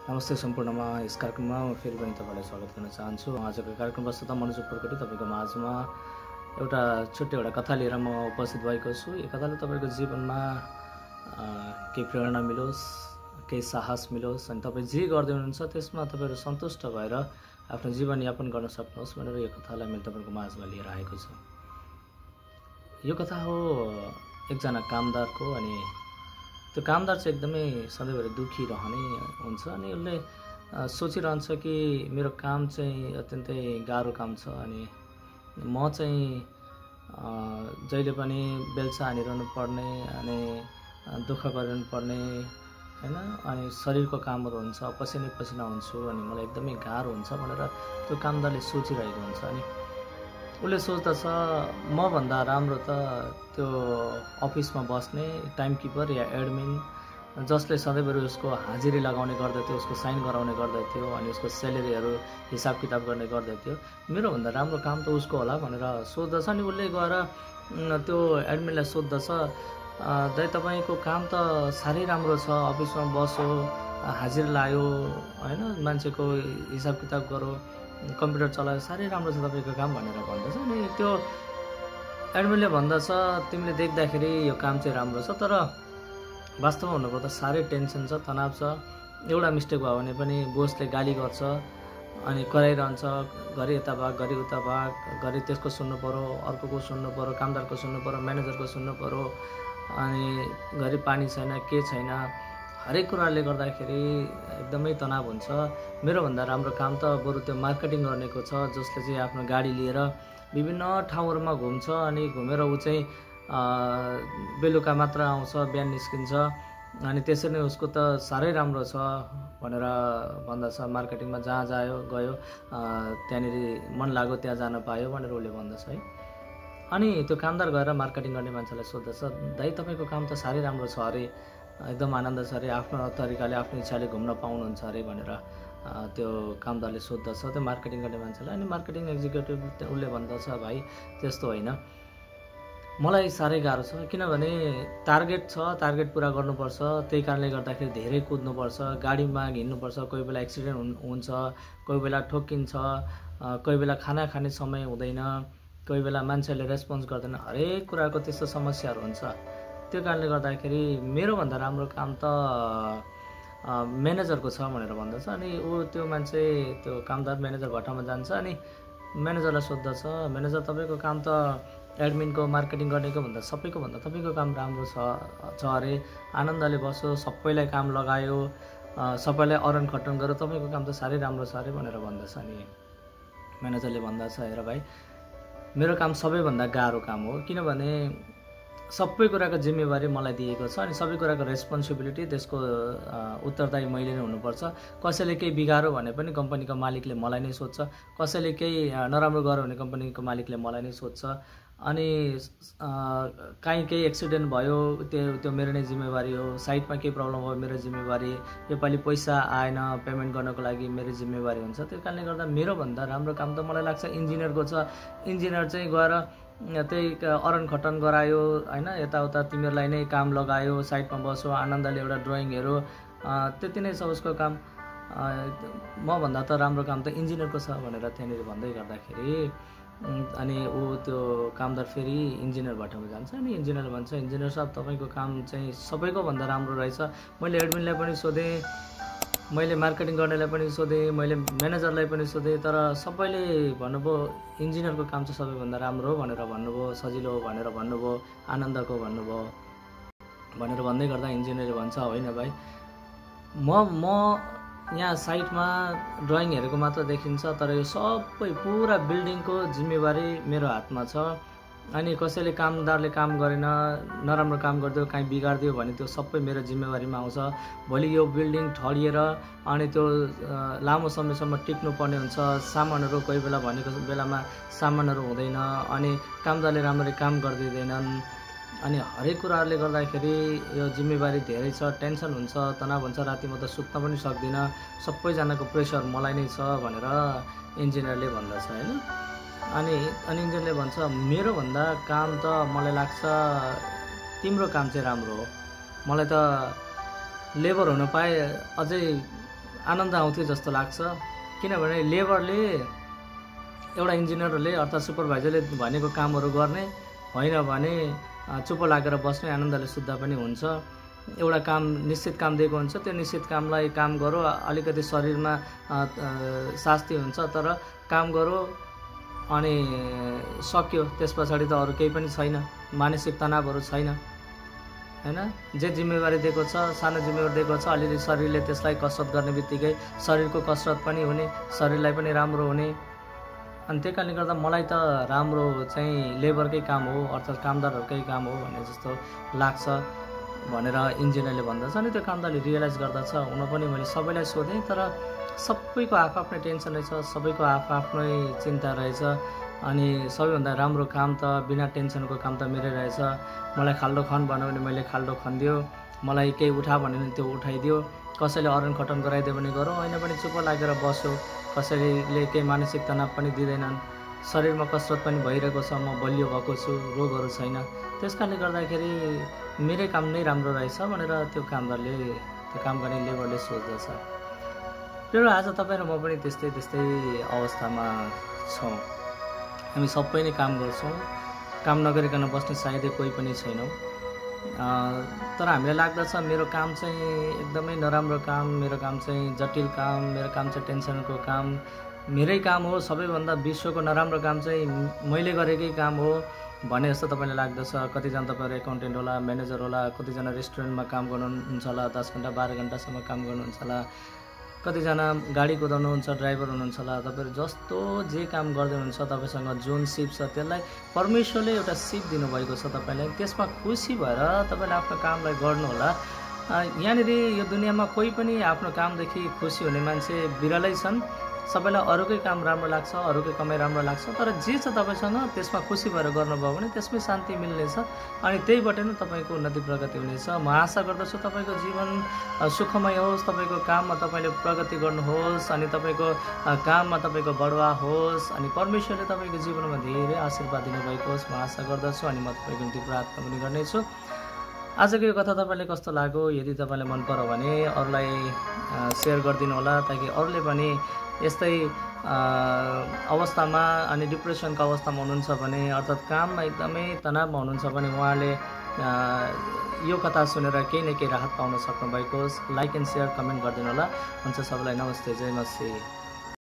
नमस्ते सम्पूर्णमा यस कार्यक्रममा म फेरि पनि तपाईलाई स्वागत गर्न चाहन्छु। आजको कार्यक्रम वस्तुतः मनोज उपरकोटी तपाईको माझमा एउटा छोटो एउटा कथा लिएर म उपस्थित भएको छु। यो कथाले तपाईको जीवनमा केही प्रेरणा मिलोस्, केही साहस मिलोस् अनि तपाई जे गर्दै हुनुहुन्छ त्यसमा तपाईहरु सन्तुष्ट भएर आफ्नो जीवन यापन गर्न सक्नुहोस् भनेर यो कथालाई मैले तपाईको माझमा लिएर आएको छु। यो कथा हो एकजना कामदारको। अनि त्यो कामदार चाहिँ एकदमै सधैँभरि दुखी रहने हुन्छ अनि उसले सोचिरहन्छ कि मेरो काम चाहिँ अत्यन्तै गाह्रो काम छ अनि म चाहिँ जहिले पनि बेलचा हानिरहनु पर्ने अनि दुःख गरिरहनु पर्ने हैन, अनि शरीरको कामहरू हुन्छ, पसिनै पसिना हुन्छु अनि मलाई एकदमै गाह्रो हुन्छ भनेर त्यो कामदारले सोचिरहेको हुन्छ। अनि उसले सोच्दछ म भन्दा राम्रो त त्यो अफिसमा बस्ने टाइमकिपर या एडमिन जसले सधैँभरि उसको हाजिरी लगाउने गर्दथ्यो, उसको साइन गराउने गर्दथ्यो अनि उसको स्यालेरीहरू हिसाब किताब गर्ने गर्दथ्यो, मेरो भन्दा राम्रो काम त उसको होला भनेर सोच्दछ। अनि उसले गएर त्यो एडमिनलाई सोध्दछ, दाइ तपाईको काम त साह्रै राम्रो छ, अफिसमा बस्यो, हाजिरी लायो हैन, मान्छेको हिसाब किताब गरो, कम्प्युटर चलायो, साह्रै राम्रो छ तपाईको काम भनेर भन्दछ। अनि त्यो एडमिनले भन्दछ तिमीले देख्दाखेरि यो काम चाहिँ राम्रो छ, तर वास्तवमा हुनुपर्दा साह्रै टेन्सन छ, तनाव छ, एउटा मिस्टेक भयो भने पनि बोसले गाली गर्छ अनि कराइरहन्छ, घरि यता भाग घरि उता भाग, घरि त्यसको सुन्नु पर्यो, अर्कोको सुन्नु पर्यो, कामदारको सुन्नु पर्यो, म्यानेजरको सुन्नु पर्यो, अनि घरि पानी छैन के छैन, हरेक कुराले गर्दाखेरि एकदमै तनाव हुन्छ। मेरो भन्दा राम्रो काम त बरु त्यो मार्केटिङ गर्नेको छ जसले चाहिँ आफ्नो गाडी लिएर विभिन्न ठाउँहरुमा घुम्छ अनि घुमेर उ चाहिँ बेलुका मात्र आउँछ, बिहान निस्किन्छ अनि त्यसरी नै उसको त साह्रै राम्रो छ भनेर भन्दछ। मार्केटिङमा जहाँ गयो त्यहाँनेरि मन लाग्यो त्यहाँ जान पायो भनेर उसले भन्दछ है। अनि त्यो कामदार गएर मार्केटिङ गर्ने मान्छेलाई सोध्दछ, दाइ तपाईको काम त साह्रै राम्रो छ अरे, एकदम आनन्द छ अरे, आफ्नो तरिकाले आफ्नो इच्छाले घुम्न पाउनुहुन्छ अरे भनेर त्यो कामदारले सोध्दछ त्यो मार्केटिङ गर्ने मान्छेलाई। अनि मार्केटिङ एक्जिक्युटिभ उसले भन्दछ, भाइ त्यस्तो होइन, मलाई साह्रै गाह्रो छ, किनभने टार्गेट छ, टार्गेट पूरा गर्नुपर्छ, त्यही कारणले गर्दाखेरि धेरै कुद्नुपर्छ, गाडीमा हिँड्नुपर्छ, कोही बेला एक्सिडेन्ट हुन्छ, कोही बेला ठोकिन्छ, कोही बेला खाना खाने समय हुँदैन, कोही बेला मान्छेले रेस्पोन्स गर्दैन, हरेक कुराको त्यस्तो समस्याहरू हुन्छ। त्यो कारणले गर्दाखेरि मेरो भन्दा राम्रो काम त म्यानेजरको छ भनेर भन्दछ। अनि ऊ त्यो मान्छे त्यो कामदार म्यानेजर भट्टामा जान्छ अनि म्यानेजरलाई सोध्दछ, म्यानेजर तपाईको काम त एडमिनको मार्केटिङ गर्नेको भन्दा सबैको भन्दा तपाईको काम राम्रो छ अरे, आनन्दले बस्यो, सबैलाई काम लगायो, सबैलाई अरन खटन गर्यो, तपाईको काम त साह्रै राम्रो छ अरे भनेर भन्दछ। अनि म्यानेजरले भन्दछ, हेर भाइ मेरो काम सबैभन्दा गाह्रो काम हो, किनभने सबै कुराको जिम्मेवारी मलाई दिएको छ अनि सबै कुराको रेस्पोन्सिबिलिटी त्यसको उत्तरदायी मैले नै हुनुपर्छ। कसैले केही बिगार्यो भने पनि कम्पनीको मालिकले मलाई नै सोध्छ, कसैले केही नराम्रो गर्यो भने कम्पनीको मालिकले मलाई नै सोध्छ, अनि कहीँ केही एक्सिडेन्ट भयो त्यो मेरो नै जिम्मेवारी हो, साइटमा केही प्रब्लम भयो मेरो जिम्मेवारी, योपालि पैसा आएन पेमेन्ट गर्नको लागि मेरो जिम्मेवारी हुन्छ। त्यो कारणले गर्दा मेरो भन्दा राम्रो काम त मलाई लाग्छ इन्जिनियरको छ। इन्जिनियर चाहिँ गएर त्यही अरन खटन गरायो हैन, यताउता तिमीहरूलाई नै काम लगायो, साइटमा बस्यो, आनन्दले एउटा ड्रइङ हेऱ्यो, त्यति नै छ उसको काम। म भन्दा त राम्रो काम त इन्जिनियरको छ भनेर त्यहाँनिर भन्दै गर्दाखेरि अनि ऊ त्यो कामदार फेरि इन्जिनियर भट्टामा जान्छ। अनि इन्जिनियरले भन्छ, इन्जिनियर साहब तपाईको काम चाहिँ सबैको भन्दा राम्रो रहेछ, मैले एडमिनलाई पनि सोधेँ, मैले मार्केटिङ गर्नेलाई पनि सोधेँ, मैले म्यानेजरलाई पनि सोधेँ, तर सबैले भन्नुभयो इन्जिनियरको काम चाहिँ सबैभन्दा राम्रो हो भनेर भन्नुभयो, सजिलो हो भनेर भन्नुभयो, आनन्दको भन्नुभयो भनेर भन्दै गर्दा इन्जिनियरले भन्छ, होइन भाइ म यहाँ साइटमा ड्रइङ हेरेको मात्र देखिन्छ, तर यो सबै पुरा बिल्डिङको जिम्मेवारी मेरो हातमा छ। अनि कसैले कामदारले काम गरेन, नराम्रो काम गरिदियो, काहीँ बिगारिदियो भने त्यो सबै मेरो जिम्मेवारीमा आउँछ। भोलि यो बिल्डिङ ठडिएर अनि त्यो लामो समयसम्म टिक्नुपर्ने हुन्छ, सामानहरू कोही बेला भनेको बेलामा सामानहरू हुँदैन, अनि कामदारले राम्ररी काम गरिदिँदैनन्, अनि हरेक कुराहरूले गर्दाखेरि यो जिम्मेवारी धेरै छ, टेन्सन हुन्छ, तनाव हुन्छ, राति म त सुत्न पनि सक्दिनँ, सबैजनाको प्रेसर मलाई नै छ भनेर इन्जिनियरले भन्दछ हैन। अनि इन्जिनियरले भन्छ, मेरो भन्दा काम त मलाई लाग्छ तिम्रो काम चाहिँ राम्रो हो, मलाई त लेबर हुन पाए अझै आनन्द आउँथ्यो जस्तो लाग्छ। किनभने लेबरले एउटा इन्जिनियरहरूले अर्थात् सुपरभाइजरले भनेको कामहरू गर्ने, होइन भने चुप लागेर बस्ने, आनन्दले सुत्दा पनि हुन्छ। एउटा काम निश्चित काम दिएको हुन्छ, त्यो निश्चित कामलाई काम गरो, अलिकति शरीरमा शास्ति हुन्छ तर काम गरो अनि सक्यो। त्यस पछाडि त अरू केही पनि छैन, मानसिक तनावहरू छैन हैन। जे जिम्मेवारी दिएको छ, सानो जिम्मेवारी दिएको छ, अलिअलि शरीरले त्यसलाई कसरत गर्ने बित्तिकै शरीरको कसरत पनि हुने, शरीरलाई पनि राम्रो हुने। अनि त्यही कारणले गर्दा मलाई त राम्रो चाहिँ लेबरकै काम हो अर्थात् कामदारहरूकै काम हो भन्ने जस्तो लाग्छ भनेर इन्जिनियरले भन्दछ। अनि त्यो कामदारले रियलाइज गर्दछ। हुन पनि मैले सबैलाई सोधेँ तर सबैको आफ्नै टेन्सन रहेछ, सबैको आफ्नै चिन्ता रहेछ। अनि सबैभन्दा राम्रो काम त बिना टेन्सनको काम त मेरै रहेछ। मलाई खाल्डो खन भन्यो भने मैले खाल्डो खनिदियो, मलाई केही उठा भन्यो भने त्यो उठाइदियो, कसैले अरन खटन गराइदियो भने गरौँ, होइन भने चुप लागेर बस्यो। कसैले केही मानसिक तनाव पनि दिँदैनन्, शरीरमा कसरत पनि भइरहेको छ, म बलियो भएको छु, रोगहरू छैन। त्यस कारणले गर्दाखेरि मेरै काम नै राम्रो रहेछ भनेर त्यो कामदारले, त्यो काम गर्ने लेबरले सोच्दछ। र आज तपाईँ र म पनि त्यस्तै अवस्थामा छौँ। हामी सबै नै काम गर्छौँ, काम नगरिकन बस्ने सायदै कोही पनि छैनौँ। तर हामीलाई लाग्दछ मेरो काम चाहिँ एकदमै नराम्रो काम, मेरो काम चाहिँ जटिल काम, मेरो काम चाहिँ टेन्सनको काम, मेरै काम हो, सबैभन्दा विश्वको नराम्रो काम चाहिँ मैले गरेकै काम हो भने जस्तो तपाईँलाई लाग्दछ। कतिजना तपाईँहरू एकाउन्टेन्ट होला, म्यानेजर होला, कतिजना रेस्टुरेन्टमा काम गर्नुहुन्छ होला, 10 घन्टा 12 घन्टासम्म काम गर्नुहुन्छ होला, कतिजना गाडी कुदाउनुहुन्छ, ड्राइभर हुनुहुन्छ होला। तपाईँहरू जस्तो जे काम गर्दै हुनुहुन्छ, तपाईँसँग जुन सिप छ त्यसलाई परमेश्वरले एउटा सिप दिनुभएको छ तपाईँलाई, त्यसमा खुसी भएर तपाईँले आफ्नो कामलाई गर्नुहोला। यहाँनिर यो दुनियाँमा कोही पनि आफ्नो कामदेखि खुसी हुने मान्छे बिरलै छन्। सबैलाई अरूकै काम राम्रो लाग्छ, अरूकै कमाइ राम्रो लाग्छ, तर जे छ तपाईँसँग त्यसमा खुसी भएर गर्नुभयो भने त्यसमै शान्ति मिल्नेछ। अनि त्यहीबाट नै तपाईँको उन्नति प्रगति हुनेछ। म आशा गर्दछु तपाईँको जीवन सुखमय होस्, तपाईँको काममा तपाईँले प्रगति गर्नुहोस्, अनि तपाईँको काममा तपाईँको बढुवा होस्, अनि परमेश्वरले तपाईँको जीवनमा धेरै आशीर्वाद दिनुभएको होस्, म आशा गर्दछु। अनि म तपाईँको निम्ति प्रार्थना पनि गर्नेछु। आजको यो कथा तपाईँलाई कस्तो लाग्यो? यदि तपाईँलाई मन पर्यो भने अरूलाई सेयर गरिदिनु होला, ताकि अरूले पनि यस्तै अवस्थामा अनि डिप्रेसनको अवस्थामा हुनुहुन्छ भने अर्थात् काममा एकदमै तनावमा हुनुहुन्छ भने उहाँले यो कथा सुनेर केही न केही राहत पाउन सक्नुभएको होस्। लाइक एन्ड सेयर कमेन्ट गरिदिनु होला। हुन्छ, सबैलाई नमस्ते, जय मसी।